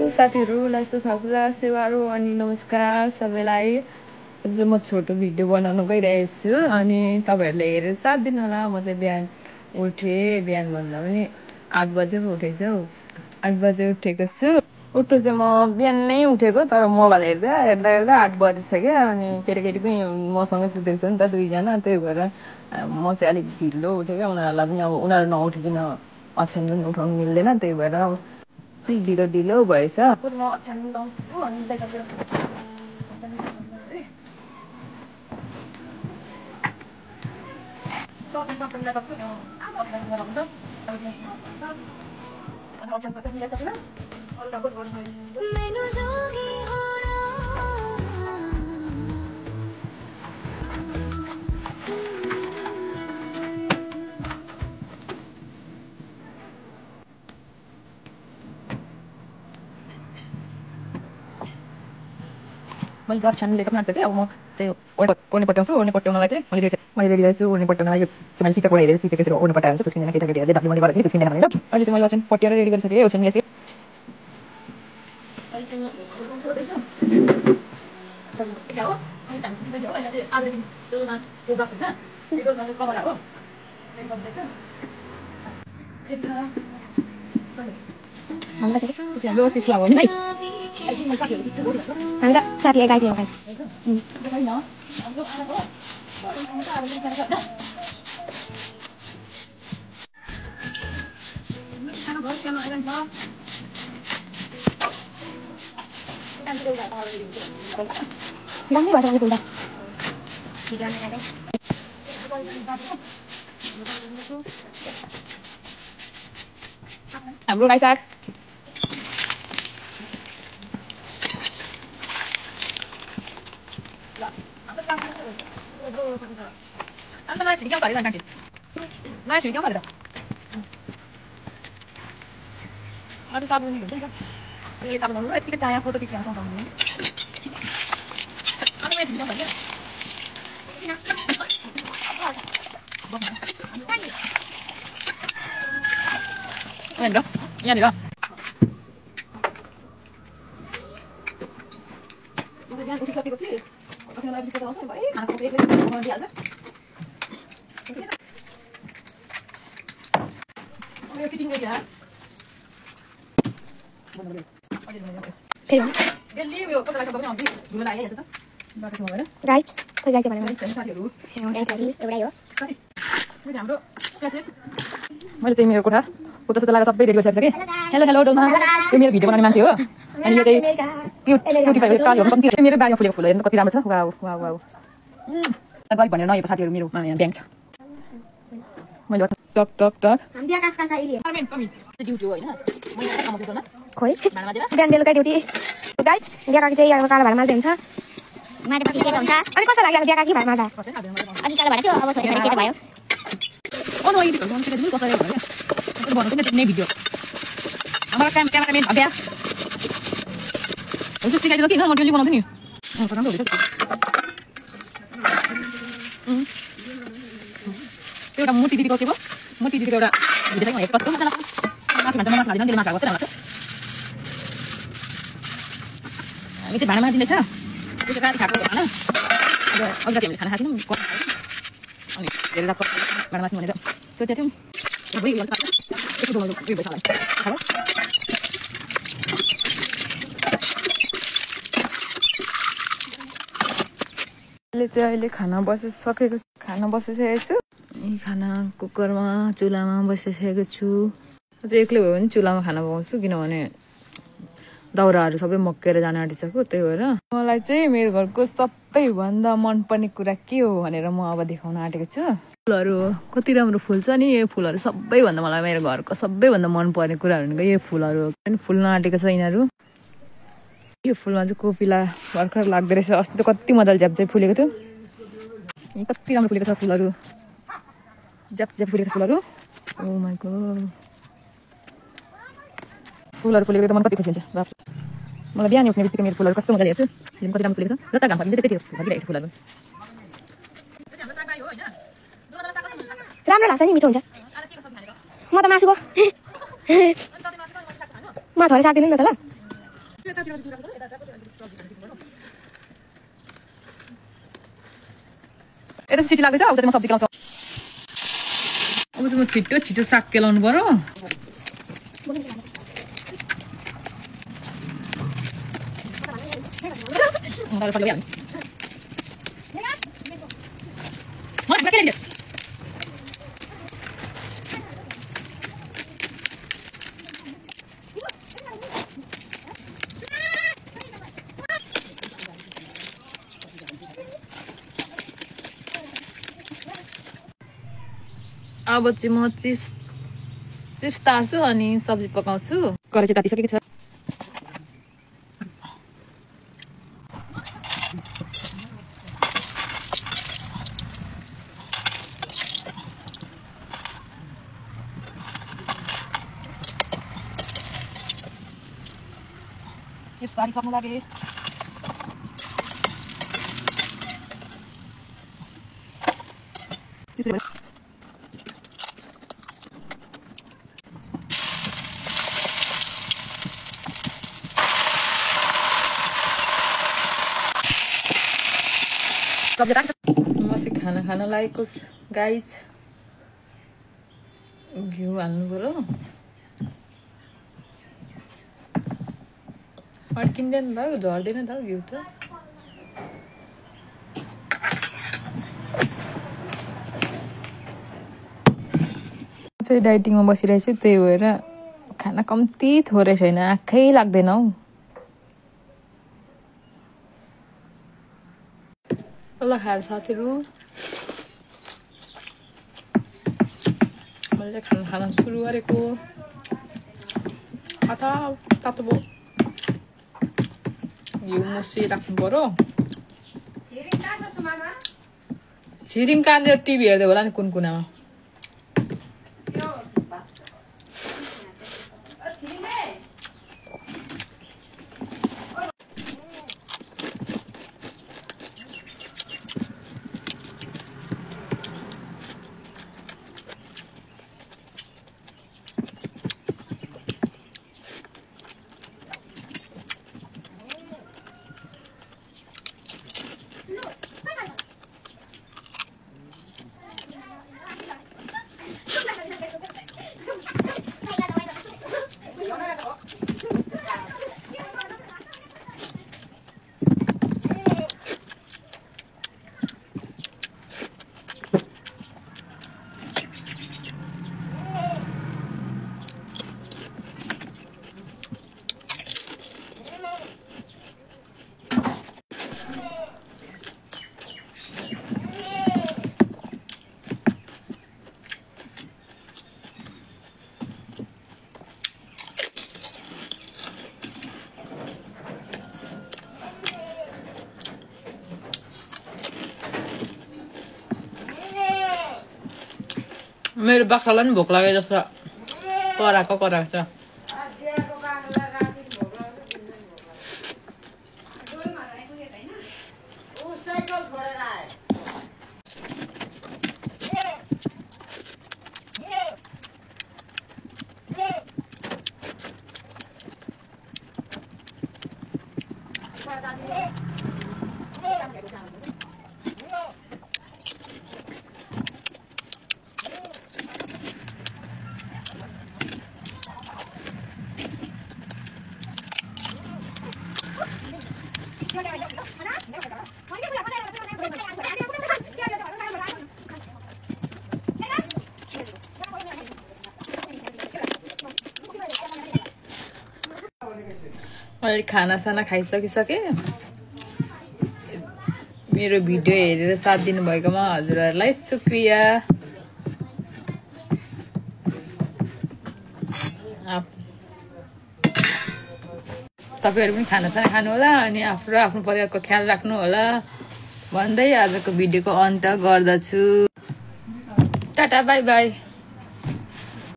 साथीहरूलाई सुखा सेवारो अनि नमस्कार सबैलाई। आज म छोटो भिडियो बनाउन गइरहेको छु अनि तपाईहरुले हेरेर साथ दिनु होला। म चाहिँ बिहान भन्दा पनि 8 बजे पो उठेछु। 8 बजे उठेको छु। उठ्नु चाहिँ म बिहान नै उठेको, तर मोबाइल हेर्दा 8 बजिसक्यो। अनि केटाकेटी पनि मसँगै सुतेको छ नि त दुईजना, त्यही भएर म चाहिँ अलिक ढिलो उठेको। उनीहरूलाई पनि अब उनीहरू नउठिकन ओछ्यान पनि उठाउनु मिल्दैन, त्यही भएर ढिलो भएछ। म ओछ्यान उठाउँछु अनि मैले जब छान्ने लेख्न आँट्छ कि अब म चाहिँ ओर्ने पट्याउँछु। ओर्ने पट्याउनलाई चाहिँ मैले रेडी छु। ओर्ने पट्याउनलाई यो चाहिँ मैले फिताबाट हेरेर सिकेको छु। ओर्ने पट्याएर चाहिँ कुस्किँदैन, केटाकेटीहरूले डब्लु मैले गरेको कुस्किँदैन भनेर। अहिले चाहिँ मैले ओछ्यान पट्याएर रेडी गरिसकेँ। ओछ्यान गएपछि साथी गाइस हाम्रो राई साग यहाँनिर मैले चाहिँ मेरो कोठा सुत्ता लगाएर सबै रेडी गरिसकेको छु कि। हेलो डोल्मा, यो मेरो भिडियो बनाउने मान्छे हो। अनि यो चाहिँ क्युटिफाई काली हो। कम्ती मेरो बारीमा फुलेको फुल हेर्नु कति राम्रो छ। वाउ गरिब भनेर नआएको साथीहरू मेरो ब्याङ्क छ। मैले टक ड्युटी हो होइन, खोइ बिहान बेलुका ड्युटी गाइस। बिहाको चाहिँ अब कालो भाडा माल्दै हुन्छ। माटेपछि सेतो हुन्छ। अनि कस्तो लाग्यो बिहाका कि भाडा माल्दा? अनि कालो भाडा थियो, अब छोरी सेतो भयो। नै भिडियो हमारा क्यामेरामैन भव्या हुन्छ सिकाइदिनु किन म डेली बनाउँछु नि। राम्रो हुन्छ एउटा मोटी दिदीको के भयो, मोटी दिदीको एउटा भिडियो चाहिँ कस्तो मजा लाग्छ। मासु भन्छ मासु हालिदिनु, डेली मासु भएको चाहिँ हामी चाहिँ भाँडामा दिँदैछ। त्यो चाहिँ राति खाएको भाँडा अब अघि हामीले खाना खाएको थियौँ अनि हेरेर भाँडा मासु भनेर सोचेको थियौँ। अहिले खाना बसिसकेको छु। खाना कुकरमा चुलामा बसिसकेको छु। चाहिँ एक्लै भयो भने चुलामा खाना पकाउँछु, किनभने दाउराहरू सबै मक्केर जान आँटिसक्यो। त्यही भएर मलाई चाहिँ मेरो घरको सबैभन्दा मनपर्ने कुरा के हो भनेर म अब देखाउन आँटेको छु। फुलहरू कति राम्रो फुल्छ नि। यो फुलहरू सबैभन्दा मलाई मेरो घरको सबैभन्दा मनपर्ने कुराहरू भनेको यो फुलहरू हो। फुल्न आँटेको छ यिनीहरू। यो फुलमा चाहिँ कोपिला भर्खर लाग्दो रहेछ। अस्ति त कति मजाले झ्यापझ्याप फुलेको थियो। यहाँ कति राम्रो फुलेको छ फुलहरू, झ्यापझ्याप फुलेको छ फुलहरू। ओ माइ गॉड, फुलहरू फुलेको त मन कति खुसी हुन्छ। मलाई बिहान उठ्ने बित्तिकै मेरो फुलहरू कस्तो मजाले हेर्छु। कति राम्रो फुलेको छ। जता घाम फर्किन्छ त्यति फर्किरहेको छ फुलहरू। राम्रो लाग्छ नि, मिठो हुन्छ। म त मासु भयो। म थोरै साग दिनु नि त ल। यता सिटी लाग्दैछ अब म सब्जी केलाउँछु अब चाहिँ म छिटो साग केलाउनु पर्यो अब चाहिँ म चिप्स तार्छु अनि सब्जी पकाउँछु कराई चाहिँ तातिसकेको छ चिप्स तारिसक्नु लागे म चाहिँ खाना खान लागेको गाइज घिउ हाल्नु पर्यो अड्किँदैन त झर्दैन त घिउ त चाहिँ डाइटिङमा बसिरहेको छु त्यही भएर खाना कम्ती थोरै छैन आँखै लाग्दैन हौ ल खाएर साथीहरू मैले चाहिँ खाना सुरु गरेको तातो भयो घिउ मुसी राख्नु पर्यो छिरिङ कालेर टिभी हेर्दै होला नि कुन कुनामा मेरो बाख्रालाई पनि भोक लाग्यो जस्तो कराएको छ मैले खानासाना खाइसकिसके मेरो भिडियो हेरेर साथ दिनुभएकोमा हजुरहरूलाई शुक्रिया तपाईहरु पनि खानासाना खानु होला अनि आफ्नो परिवारको ख्याल राख्नु होला भन्दै आजको भिडियोको अन्त गर्दछु टाटा बाइ बाइ